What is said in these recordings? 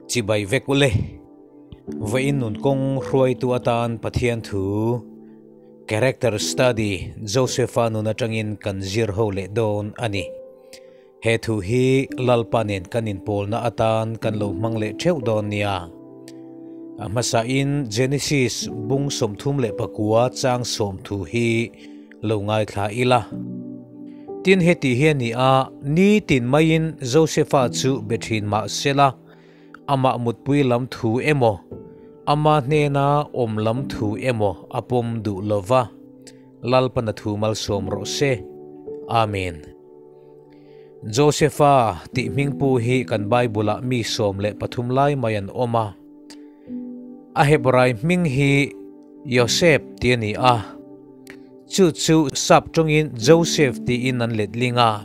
Chibai vek ule. Vawiin nun kawng hruaitu atan Pathian thu Character Study Josepha nun atangin kan zir ho leh dawn a ni. He thu hi Lalpa nen kan inpawlna atan kan lo hmang leh theuh dawn nia. A hmasain Genesis bung 39 chang 30 hi lo ngaithla ila. Tin heti hi a ni a, nitin maiin Josepha chu be thin mah sela, amah mutpui lam thu emaw, ama hnena awm lam thu emaw a pawm duh lova, Lalpana thu malsawm rawh se. Amen. Josepha tih hmingpu hi kan Bible-ah mi 13 lai mai an awm a. A Hebrai hming hi Yosef tih a ni a. Chu chu sap tawngin Joseph tiin an letling a.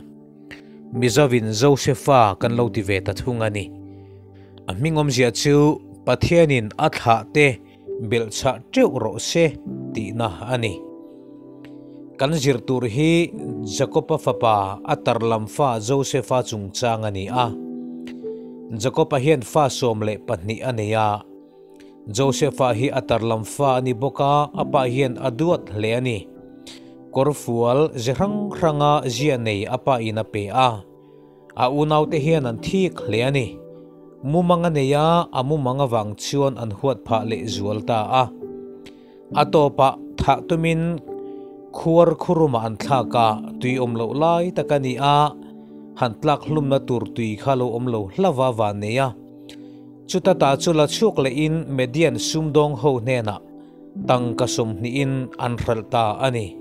Mizovin Josepha kan lo ti ve ta thung a ni. A hming awmzia chu Pathianin a thlah te belhchhah teuh rawh se tihna a ni. Kan zir tur hi Jakoba fapa a tarlam fa Josepha chungchang a ni a. Jakoba hian fa 12 a nei a. Josepha hi a tarlam fa a ni bawk a, a pa hian a duat hle a ni. Kawrfual ze hrang hranga zia nei a pa in a pe a. A unaute hian an thik hle a ni. Mumang a nei a, a mumang avang chuan an huat phah leh zual ta a. A tawpah thah tumin khuar khurumah an thlak a, tui awm loh lai tak a ni a, han tlak hlumna tur tui kha lo awm lo hlauva van nei a. Chuta ta chu la chhuak lehin Median sumdawng ho hnenah tangka 20in an hralh ta a ni.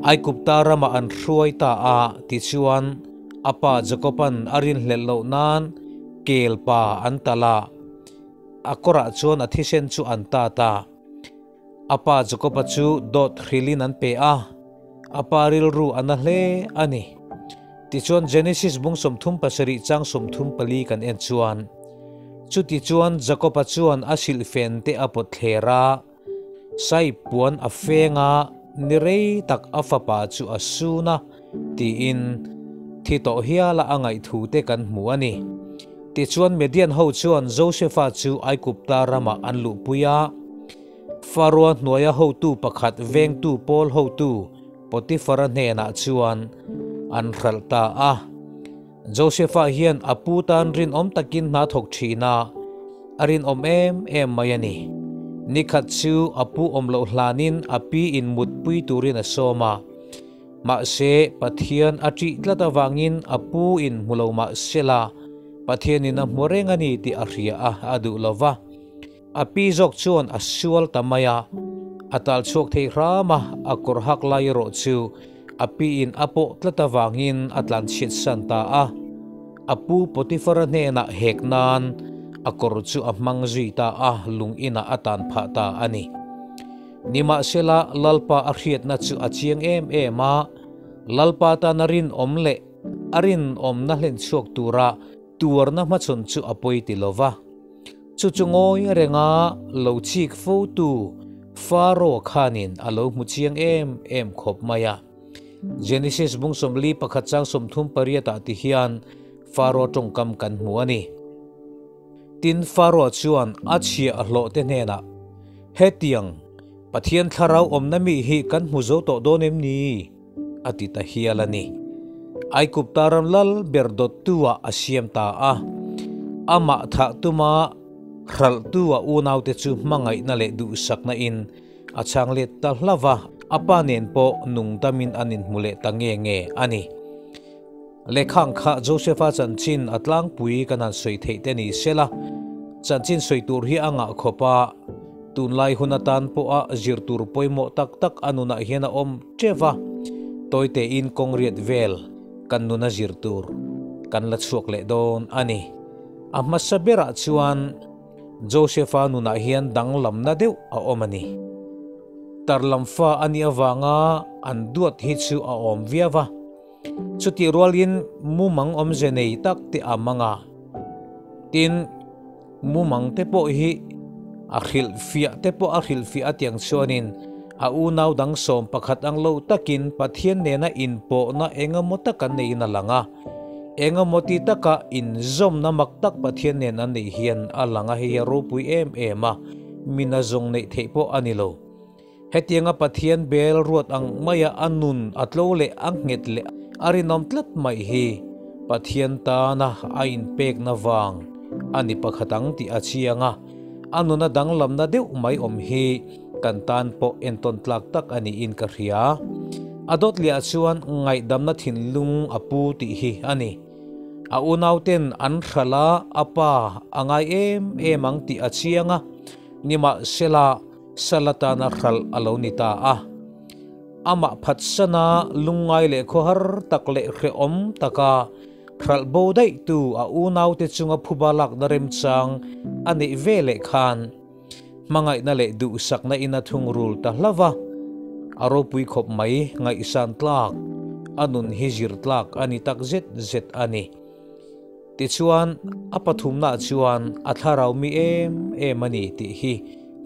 Aikupta ramah an hruai ta a, tichuan a pa Jakoban a rinhlelh loh nan kel pa an talh a, a kawrah chuan a thisen chu an tat a. A pa Jakoba chu dawt hrilhin an pe a, a pa rilru a na hle a ni. Tichuan Genesis bung 37 chang 34 kan en chuan, chutichuan Jakoba chuan a silhfen te a pawt thler a, sai puan a feng a, ni rei tak a fapa chu a sun a tiin thi tawh hiala a ngaihthu te kan hmu a ni. Tichuan Median ho chuan Josepha chu Aikupta ramah an luhpui a, Faroa hnuaia hotu pakhat vengtu pawl hotu Potifara hnenah chuan an hralh ta a. Josepha hian a pu tan rinawm takin hna thawk thin a, a rinawm em em mai a ni. Nikhat chu a pu awm loh hlanin a pi in mutpui turin a sawm a. Mahse, Pathian a ṭih tlat avangin a pu in hmu lo mah sela, Pathianin a hmu reng a ni tih a hria a, a duh lo va. A pi zawk chuan a sual ta mai a, a tal chhuak thei hram a, a kawr hak lai erawh chu a pi in a pawh tlat avangin a tlan chhiat san ta a. A pu Potifara hnenah hek nan a kawr chu a hmang zui ta a, lung inah a tan phah ta a ni. Nimahsela, Lalpa a hriatna chu a chiang em em a, Lalpa tan a rinawm leh a rinawmna hlen chhuak tura tuarna hmachhawn chu a pawi ti lo va. Chu chu ngawi renga lo chik fo tu Faro khanin a lo hmu chiang em em khawp mai a. Genesis bung 41 chang 38 ah ti hian Faro tawngkam kan hmu a ni. Tin Faro chuan a chhia a hlawh te hnenah, Hetiang, Pathian thlarau awmna mi hi kan hmu zo tawh dawn em ni? a ti ta hial a ni. Aikupta ram lal ber dawttu-ah a siam ta a. Amah thah tuma hralhtu-a unaute chu hmangaihna leh duhsakna in a chhang let ta hlauh a, a pa nen pawh nungdamin an inhmu leh ta nge nge a ni. Lehkhang kha Josepha chanchin a tlangpui kan han sawi theih te ni sela, chanchin sawi tur hi a ngah khawp a, tunlai hun atan pawha zir tur pawimawh tak tak a nunah hian a awm teuh va, tawitein kawng riat vel kan nuna zir tur kan la chhuak leh dawn a ni. A hmasa berah chuan Josepha nunah hian danglamna deuh a awm a ni. Tarlam fa a nih avanga an duat hi chu a awm viau va. Chutih rualin mumang awmze nei tak te a mang a, tin mumang te pawh hi a hrilhfiah te pawh a hrilhfiah a tiang chuanin a unau dang 11 ang lo takin Pathian nena inpawhna engemaw tak an neiin a lang a. Engemaw ti taka inzawmna mak tak Pathian nen an neih hian a lang a, hei hi a ropui em em a, mina zawng neih theih pawh a ni lo. Hetianga Pathian bel ruat ang maia a nun a tlo leh a nghet leh a rinawm tlat mai hi Pathian tana a inpekna vang a ni pakhat ang tih a chiang a, a nuna danglamna deuh mai awm hi kan tan pawh entawn tlak tak a niin ka hria. A dawt liah chuan ngaihdamna thinlung a pu tih hi a ni. A unauten an hralh a, a pa a ngai em em ang tih a chiang a, nimahsela sal atana hralh a lo ni ta a. Amah phatsana lungngai leh khawhar tak leh hrehawm taka hralh bo daihtu a unaute chunga phuba lakna remchang a neih ve leh khan hmangaihna leh duhsakna in a thungrul ta hlauh va, a ropui khawp mai ngaihsan tlak, a nun hi zir tlak a ni tak zet zet a ni. Tichuan, a pathumnaah chuan a thlarau mi em em a ni tih hi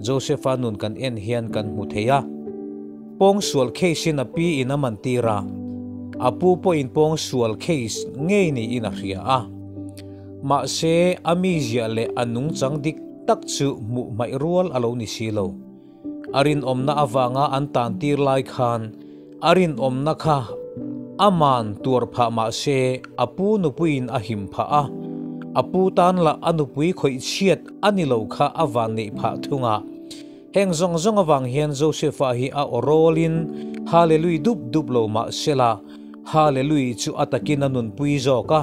Joseph-a nun kan en hian kan hmu thei a. Pawngsual case-in a pi in a man tir a, a pu pawhin pawngsual case ngei niin a hria a. Mahse, a mizia leh a nungchang dik tak chu hmuh hmaih rual a lo ni si lo. A rinawmna avanga an tan tir lai khan a rinawmna kha aman tuar phah mah se a pu nupuiin a him phah a, a pu tan lah a nupui khawih chhiat a ni lo kha a van neih phah thung a. Heng zawng zawng avang hian Joseph-a hi a aw rawlin Hallelui dup dup lo mah sela Hallelui chu a takin a nunpui zawk a.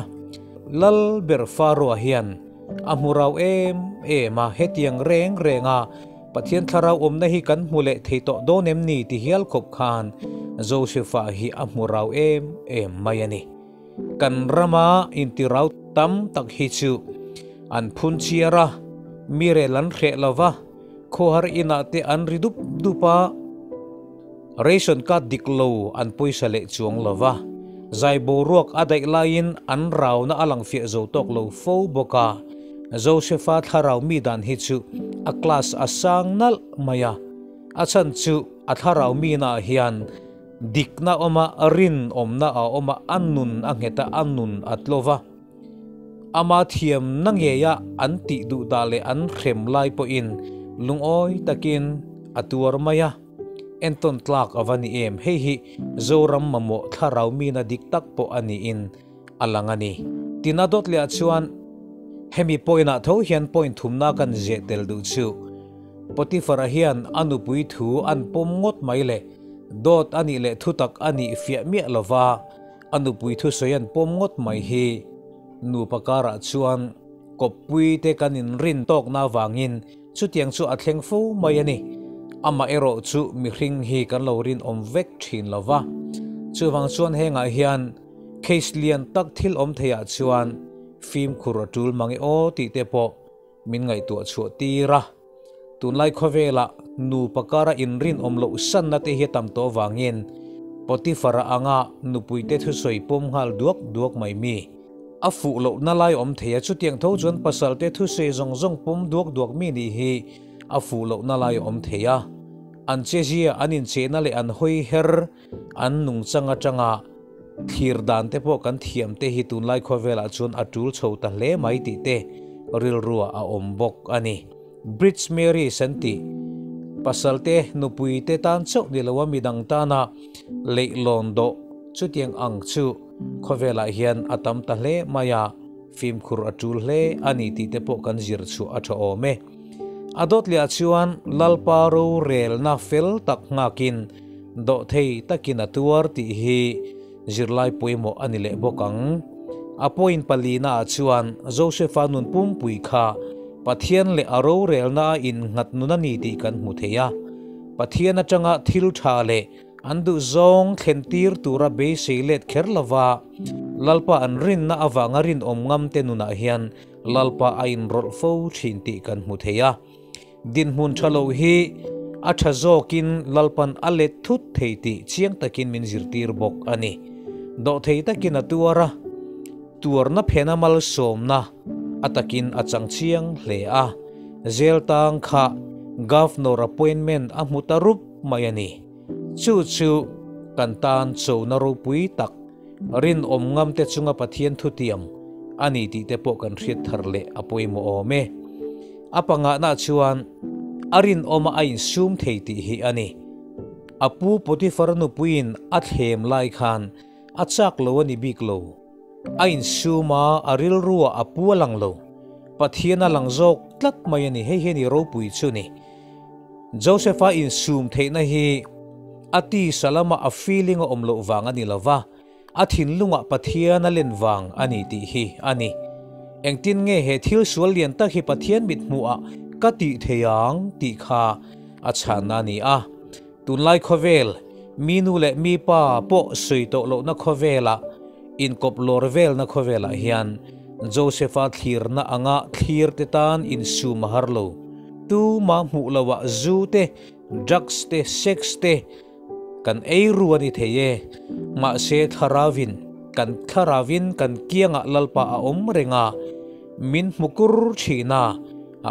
Lal ber Pharaoh-a hian a hmu rau em em a, hetiang reng renga Pathian thlarau awmna hi kan hmu leh thei tawh dawn em ni ti hial khawp khan Joseph-a hi a hmu rau em em mai a ni. Kan rama intirau tam tak hi chu an phun chiar a, mi rel an hreh lo va, khawhar inah te an ri dup dup a, ration card dik lo an pawisa leh chuang lo va, zai boruak a daih laiin an rauna a lang fiah zo tawk lo fo bawk a. Joseph-a thlarau mi dan hi chu a class a sang nalh mai a, a chhan chu a thlarau mina hian dikna awma rinawmna a awm a, a nun a nghet a, a nun a tlo va. Ama thiamna ngeia an tih duh dah leh an hrem lai pawhin lungawi takin a tuar mai a, entawn tlak a va ni em? Hei hi Zoram mamawh thlarau mina dik tak pawh a niin a lang a ni. Tina dawt leh ah chuan hemi point ah tho hian point thumna kan zeh tel duh chu. Potiphar-a hian a nupui thu an pawm ngawt mai le, dawt a nih leh thutak a nih fiah miah lova a nupui thusawi an pawm ngawt mai hi nupa karah chuan kawppui te kan inrin tawkna avangin chutiang chu a thleng fo mai a ni. Amah erawh chu mihring hi kan lo rinawm vek thin lova, chuvang chuan hengah hian Case lian tak thil awm theiah chuan fimkhur a tul mang e aw tih te pawh min ngaihtuah chhuah tir a. Tunlai khawvelah nupa kara inrinawm loh sanna te hi a tam tawh avangin Potiphar-a anga nupuite thusawi pawm nghal duak duak mai mi a fuh lohna lai awm thei a, chutiang tho chuan pasalte thusawi zawng zawng pawm duak duak mi nih hi a fuh lohna lai awm thei a. An chezia, an inchehna leh an hawi her An nungchang atanga thlir dan te pawh kan thiam te hi tunlai khawvelah chuan a tul chho ta hle mai tih te rilruah a awm bawk a ni. Bridge Marriage an tih pasal te nupui te tan chauh ni loa midang tana leihlawn dawh chutiang ang chu khawvelah hian a tam ta hle mai a, fimkhur a tul hle a ni tih te pawh kan zir chhuah a tha awm e. A dawt leh ah chuan Lalpa rorelna fel tak nghakin Dawhthei takin a tuar tih hi zirlai pawimawh a ni leh bawk ang. A point palina ah chuan Joseph-a nun pumpui kha Pathian leh a rorelna a innghat nun a ni tih kan hmu thei a. Pathian atanga thil tha leh an duhzawng thlen tir tura beisei let kher lova Lalpa an rinna avanga rinawm ngam te nunah hian Lalpa a inrawlh fo thin tih kan hmu thei a. Dinhmun tha lo hi a tha zawkin Lalpan a let thut thei tih chiang takin min zirtir bawk a ni. Dawhthei takin a tuar a, tuarna phena malsawmna a takin a chang chiang hle a. Zel tang kha Governor appointment a hmu ta rup mai a ni. Chu chu kan tan chona ropui tak. Rinawm ngam te chunga Pathian thutiam a ni tih te pawh kan hriat thar leh a pawimawh awm e. A pangahna chuan a rinawma a insum thei tih hi a ni. A pu Potifar nupuiin a thlem lai khan a chak lo a ni bik lo. A insum a, a rilruah a pu a lang lo. Pathian a lang zawk tlat mai a ni, hei hi a ni ropui chu ni. Joseph-a insum theihna hi a tisa lama a feeling a awm loh vang a ni lo va, a thinlungah Pathian a len vang a ni tih hi a ni. Engtin nge he thil sual lian tak hi Pathian mithmuhah ka tih thei ang tih kha a chhanna a ni a. Tunlai khawvel, mi nu leh mi pa pawh sawi tawh lohna khawvelah, inkawp lawr velna khawvelah hian Joseph-a thlirna anga thlir te tan insum a har lo. Tuma hmuh loah zu te, drugs te, sex te kan ei ru a ni thei e. Mahse thlaravin, kan thlaravin kan kiangah Lalpa a awm reng a, min hmu kur thin a, a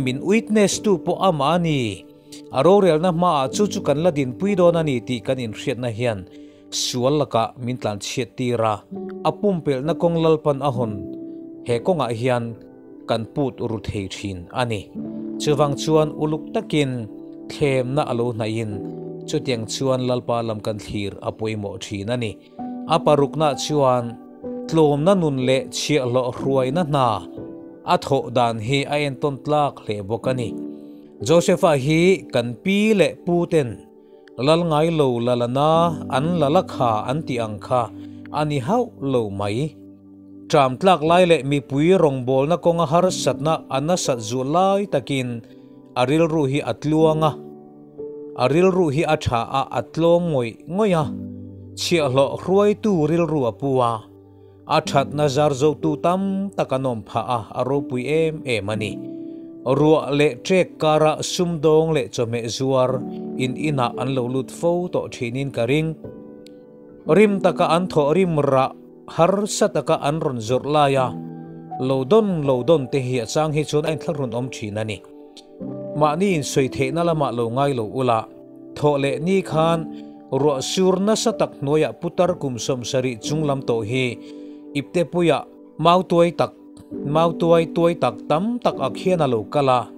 min witness tu pawh amah a ni. A rorelna hmaah chu chu kan la dinpui dawn a ni tih kan inhriatna hian sual lakah min tlanchhiat tir a, a pumpelhna kawng Lalpan a hawn he kawngah hian kan put ru thei thin a ni. Chuvang chuan uluk takin thlemna a lo hnaihin chutiang chuan Lalpa lam kan thlir a pawimawh thin a ni. A parukna chuan tlawmna nun leh chhiahhlawh hruaina hna a thawh dan hi a entawn tlak hle bawk a ni. Joseph-a hi kan pi leh pu ten lal ngai lo lalana an la la kha an tih ang kha a ni hauh lo mai. Ṭam tlak lai leh mipui rawngbawlna kawnga harsatna a nasat zual lai takin a rilru hi a tluang a, a rilru hi a ṭha a, a tlawm ngawih ngawih a, chhiahhlawh hruaitu rilru a pu a. A thatna zar zotu tam tak an awm phah a, a ropui em em a ni. Ruah leh ṭek karah sumdawng leh chawhmeh zuar in inah an lo lut fo tawh ṭhinin ka ring. Rim taka an thawh rim rah harsa taka an rawn zawrh laia lo dawn lo dawn te hi a chang hi chuan a inthlahrun awm ṭhin a ni. Mahni insawi theihna lamah lo ngai lo ula, thawh leh ni khan Ruah sur nasa tak hnuaiah putar kum 70 chung lam tawh hi iptepuiah mau tuai tak mau tuai tuai tak tam tak ak hian a lo kal a.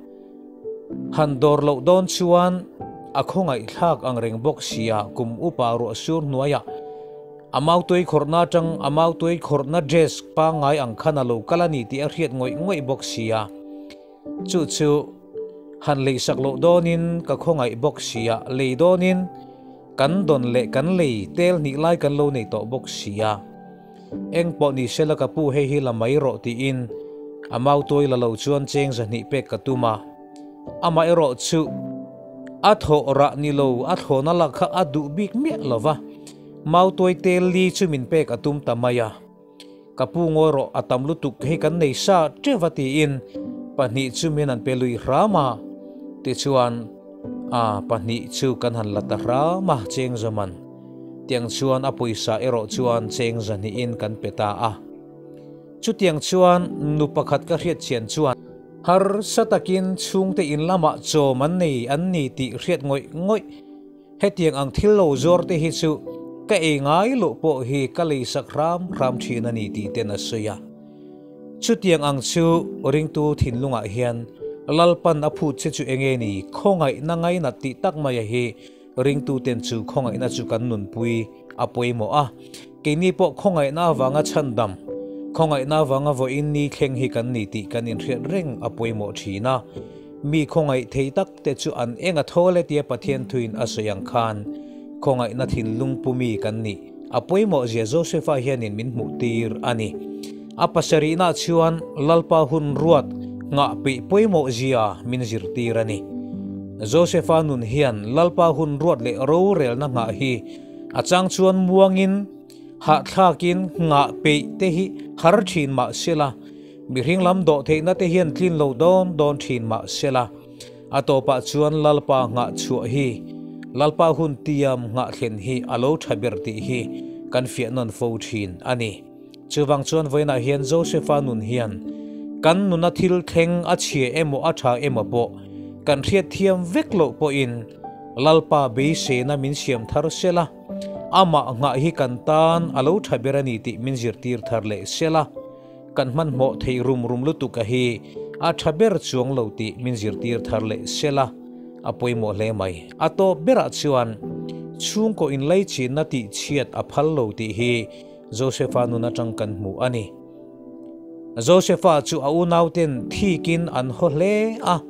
Han dawr loh dawn chuan a khawngaihthlak ang reng bawk sia kum upa ruah sur hnuaiah a mau tuai khawrhna atang a mau tuai khawrhna dress pangngai ang khan a lo kal a ni tih a hriat ngawih ngawih bawk sia. Chu chu han lei sak loh dawnin ka khawngaih bawk sia, lei dawnin kan dawn leh kan lei tel hnih lai kan lo nei tawh bawk sia. Eng pawh ni sela ka pu hei hi la mai rawh tiin a mautuai la lo chuan cheng 200 pek ka tum a. Amaherawh chu a thawh rah ni lo a thlawna lak kha a duh bik miah lo va, mautuai tel li chu min pek a tum ta mai a. Ka pu ngawi rawh a tam lutuk hei kan nei sa teuh a tiin pahnih chu min han pe lui hram a, tichuan a pahnih chu kan han la ta hram a cheng zaman tiang chuan a pawisa erawh chuan cheng 200 in kan pe ta a. Chutiang chuan nu pakhat ka hriat chian chuan harsa takin chhungte in lamah chawm an nei an ni tih hriat ngawih ngawih Hetiang ang thil lo zuar te hi chu ka ei ngai loh pawh hi ka lei sak hram hram thin a ni tih ten a sawi a. Chutiang ang chu ringtu thinlungah hian Lalpan a phut che chu enge ni khawngaihna ngainat tih tak maia hi ringtu ten chu khawngaihna chu kan nunpui a pawimawh a. Keini pawh khawngaihna avanga chhandam, khawngaihna avanga vawiin ni thleng hi kan ni tih kan inhriat reng a pawimawh thin a. Mi khawngaih thei tak te chu an eng a thawl e tia Pathian thuin a sawi ang khan khawngaihna thinlung pu mi kan nih a pawimawh zia Joseph-a hianin min hmuh tir a ni. A pasarihna chuan Lalpa hun ruat nghah peih pawimawh zia min zirtir a ni. Joseph-a nun hian Lalpa hun ruat leh rorelna nghah hi a chang chuan muangin hahthlakin nghah peih te hi har thin mah sela, Mihring lam dawh theihna te hian tlin lo dawn dawn thin mah sela, a tawpah chuan Lalpa nghah chhuah hi, Lalpa hun tiam nghah thlen hi a lo tha ber tih hi kan fiah nawn fo thin a ni. Chuvang chuan vawiinah hian Josepha nun hian kan nuna thil thleng a chhia emaw a tha emaw pawh kan hriat thiam vek loh pawhin Lalpa beiseina min siam thar sela, Amah nghah hi kan tan a lo tha ber a ni tih min zirtir thar leh sela, kan hmanhmawh thei rum rum lutuk a hi a tha ber chuang lo tih min zirtir thar leh sela a pawimawh hle mai. A tawp berah chuan chhungkaw inlaichinna tihchhiat a phal lo tih hi Josepha nun atang kan hmu a ni. Josepha chu a unauten thikin an haw hle a.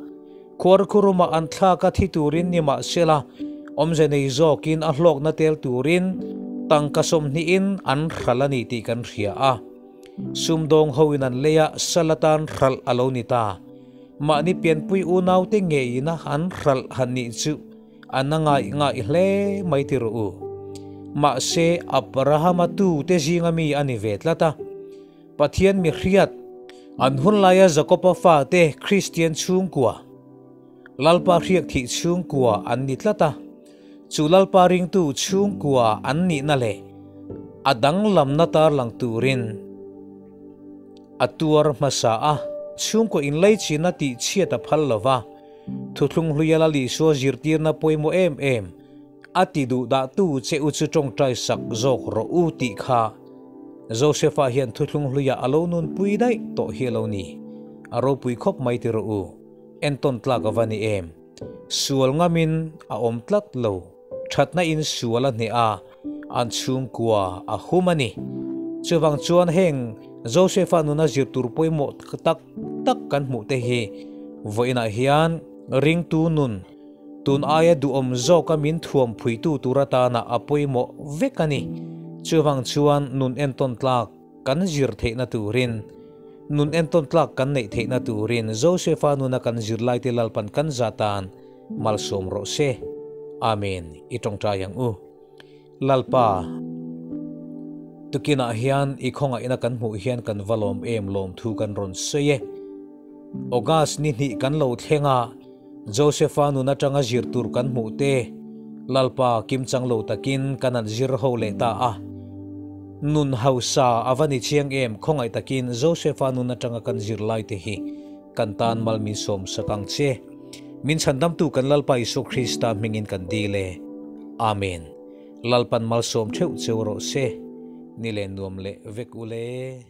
Khuarkhuruma an thlak a thi turin ni mahsela, awmze nei zawkin a hlawkna tel turin tangka sawmhnihin an hralh a ni tih kan hria a. Sumdawng hoin an lei a, sal atan hralh a lo ni ta. Mahni pianpui unaute ngeina an hralh han nih chu an a ngaih ngaih hle mai ti rawh u. Mahse, Abrahama tute zinga mi a ni ve tlat a. Pathian mi hriat, an hun laia Jakoba fate Kristian chhungkua, Lalpa hriak thih chhungkua an ni tlat a, chu Lalpa ringtu chhungkua an nihna leh a danglamna tarlang turin a tuar hmasa a, chhungkaw inleichina tihchhiat a phal lo va, Thuthlung hluia Lal Isua zirtirna pawimawh em em A ti duh dah tu che u chu tawngtai sak zawk rawh u tih kha Josepha hian thuthlung hluiah a lo nunpui daih tawh hi a lo ni. A ropui khawp mai ti rawh u. Entawn tlak a va ni em? Sual ngamin a awm tlat lo. Thatna in sual a hneh a, an chhungkua a hum a ni. Chuvang chuan heng Josepha nuna zir tur pawimawh tak tak kan hmuh te hi vawiinah hian ringtu nun, Tun aia duhawm zawka min thuam phuitu tur atana a pawimawh vek a ni. Chuvang chuan nun entawn tlak kan zir theihna turin, nun entawn tlak kan neih theihna turin Josefa nuna kan zirlaite Lalpan kan zatan malsawm rawh se. Amen. I tawngtai ang u. Lalpa, tukinah hian i khawngaihna kan hmuh hian kan va lawm em lawmthu kan rawn sawi e. August ni hnih kan lo thleng a, Josepha nun atanga zir tur kan hmuh te Lalpa kimchang lo takin kan han zir ho leh ta a. Nun hausa a va ni chiang em khawngaih takin Josepha nun atanga kan zir lai te hi kan tan mal min sawm sak ang che. Min chhandamtu kan Lalpa Isua Krista hmingin kan dil e. Amen. Lalpan malsawm theuh cheu rawh se. Ni leh nuam leh vek ule.